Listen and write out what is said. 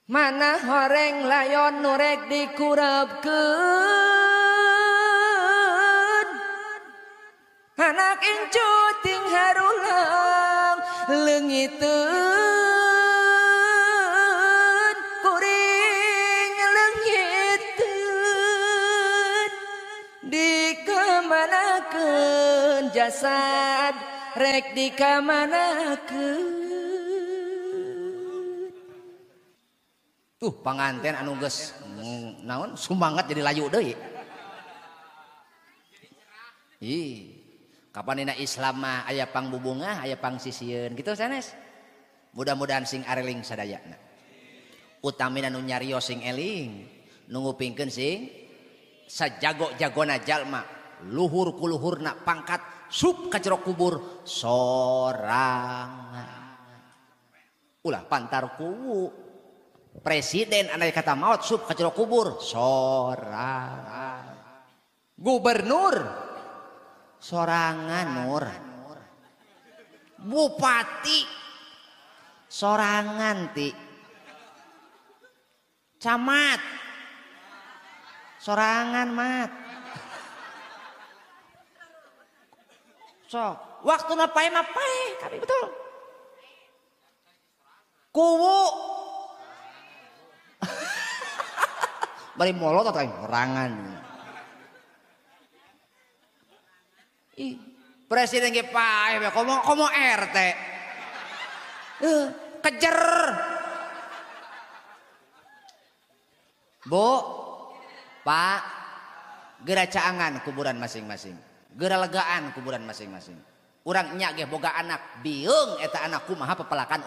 Mana horeng layon nurek dikurapkeun anak incu ting harulang leungiteun kuring leungiteun dikamanakeun jasad rek dikamanakeun. Tuh panganten anu geus naon sumangat jadi layu deui. Ih, kapan dina Islam mah aya pangbubungah, aya pangsisieun kitu sanes. Mudah-mudahan sing areling sadayana. Utamina nu nyarios sing eling, nu ngupingkeun sing sajago-jagona jalma, luhur kuluhurna pangkat sup ka jero kubur sorangan. Ulah pantar kuwu. Presiden andai kata maut sup ka jero kubur sorangan. Gubernur sorangan nur. Bupati sorangan ti. Camat sorangan mat. Sok waktu pae mah pae kami betul. Kuwu bari molot atau orangan. Ih, presiden ge pae komo komo RT. Kejer. Bu, Pak, geura caangan kuburan masing-masing. Geura legaan kuburan masing-masing. Urang nya ge boga anak, bieung eta anak kumaha pepelakan